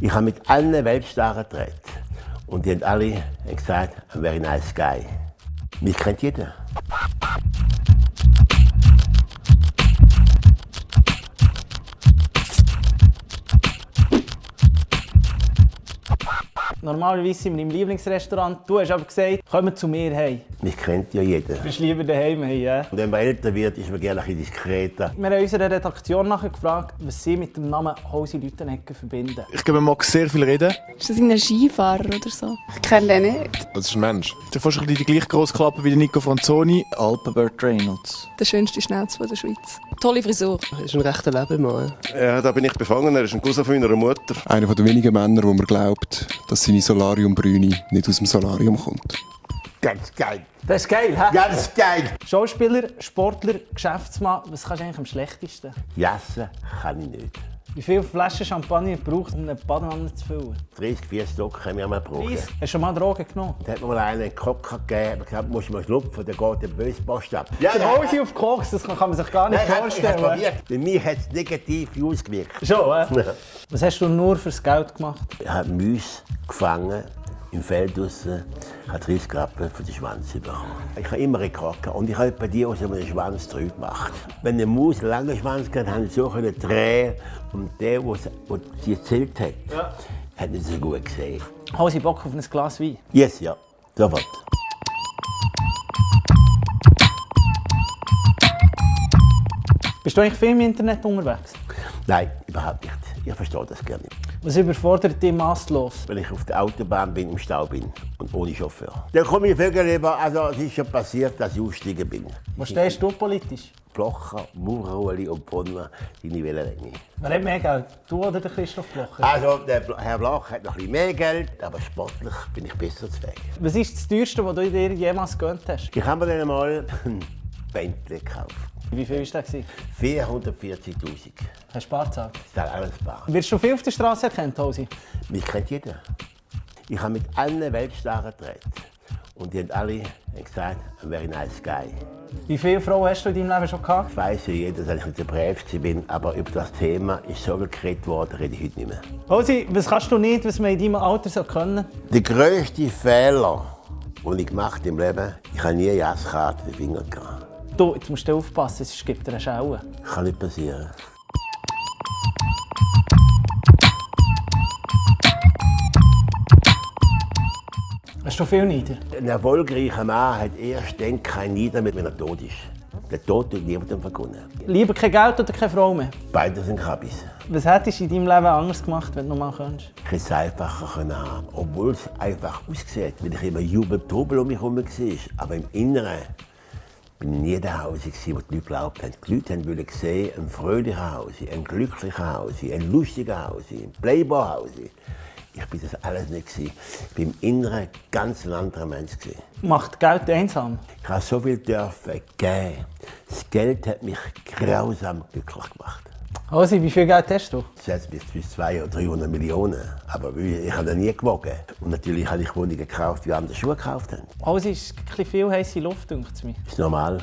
Ich habe mit allen Weltstars gedreht. Und die haben alle gesagt, a very nice guy. Mich kennt jeder. Normalerweise sind wir im Lieblingsrestaurant. Du hast aber gesagt, komm zu mir heim. Mich kennt ja jeder. Du bist lieber daheim, ja? Und wenn man älter wird, ist man gerne ein bisschen diskreter. Wir haben unserer Redaktion nachher gefragt, was sie mit dem Namen Hosi Lüttenegger verbinden. Ich glaube, man mag sehr viel reden. Ist das ein Skifahrer oder so? Ich kenne den nicht. Das ist ein Mensch. Der hat fast ein bisschen die gleiche grosse Klappe wie der Nico Franzoni. Alpenbert Reynolds. Der schönste Schnauz der Schweiz. Tolle Frisur. Das ist ein rechter Lebemann. Ja, da bin ich befangen. Er ist ein Cousin von meiner Mutter. Einer der wenigen Männer, wo man glaubt, dass seine Solariumbrüne nicht aus dem Solarium kommt. Ganz geil. Das ist geil, hä? Ganz geil. Schauspieler, Sportler, Geschäftsmann, was kannst du eigentlich am schlechtesten? Jassen kann ich nicht. Wie viele Flaschen Champagner braucht um eine Badewanne zu füllen? 30, 40 Stück haben wir mal gebraucht. Hast du schon mal Drogen genommen? Da hat mir mal einen Coca gegeben. Ich gesagt, musst du mal schlupfen, dann geht der böse Post ab. Ja, Der Hosi auf Koks, das kann man sich gar nicht vorstellen. Bei mir hat es negativ ausgewirkt. Schon, Was hast du nur fürs Geld gemacht? Ich habe Mäuse gefangen im Feld draussen, habe 30 Rappen für den Schwanz bekommen. Ich habe immer Rekord und ich habe bei dir aus einem Schwanz 3 gemacht. Wenn eine Maus einen langen Schwanz hatte, konnte ich so drehen und der, der sie erzählt hat, hat nicht so gut gesehen. Hosi, Bock auf ein Glas Wein? Yes, ja, sofort. Bist du eigentlich viel im Internet unterwegs? Nein, überhaupt nicht. Ich verstehe das gerne nicht. Was überfordert dich maßlos? Wenn ich auf der Autobahn bin, im Stau bin und ohne Chauffeur. Dann komme ich viel lieber, also es ist schon passiert, dass ich ausgestiegen bin. Wo stehst du politisch? Blocher, Maurer und Bonner, deine Wellenlänge. Wer hat mehr Geld, du oder der Christoph Blocher? Also, der Herr Bloch hat noch ein bisschen mehr Geld, aber sportlich bin ich besser zu Weg. Was ist das teuerste, was du dir jemals gegönnt hast? Ich habe mir dann mal ein Bentley gekauft. Wie viel war das? 440'000. Hast du Spar gezahlt? Das ist alles bar. Wirst du viel auf der Straße erkannt, Hosi? Mich kennt jeder. Ich habe mit allen Weltstars gedreht. Und die haben alle gesagt, a very nice guy. Wie viele Frauen hast du in deinem Leben schon gehabt? Ich weiss ja jeder, dass ich nicht der Brävste bin, aber über das Thema ist so viel geredet worden, rede ich heute nicht mehr. Hosi, was kannst du nicht, was man in deinem Alter können soll? Der grösste Fehler, den ich gemacht habe im Leben, ich habe nie eine Jasskarte in den Finger gehabt. Du, jetzt musst du aufpassen, sonst gibt dir eine Schelle. Kann nicht passieren. Hast du viel Neider? Ein erfolgreicher Mann hat erst dann kein Neider mehr, wenn er tot ist. Der Tod tut niemandem verkunden. Lieber kein Geld oder keine Frau mehr? Beide sind Kabis. Was hättest du in deinem Leben anders gemacht, wenn du noch mal könntest? Ich hätte es einfacher können haben, obwohl es einfach aussieht, weil ich immer Jubel-Trubel um mich herum war. Aber im Inneren bin ich nie der Hause, wo die Leute glaubt haben. Die Leute wollten sehen, ein fröhlicher Hause, ein glücklicher Hause, ein lustiger Hause, ein Playboy-Hause. Ich bin das alles nicht. Ich war im Inneren ganz ein anderer Mensch. Macht Geld einsam? Ich habe so viel dürfen geben. Das Geld hat mich grausam glücklich gemacht. Hosi, wie viel Geld hast du? Ich schätze bis 200 oder 300 Millionen. Aber ich habe das nie gewogen. Und natürlich habe ich Wohnungen gekauft, wie andere Schuhe gekauft haben. Hosi, ist ein bisschen viel heisse Luft, denkt es mir. Das ist normal.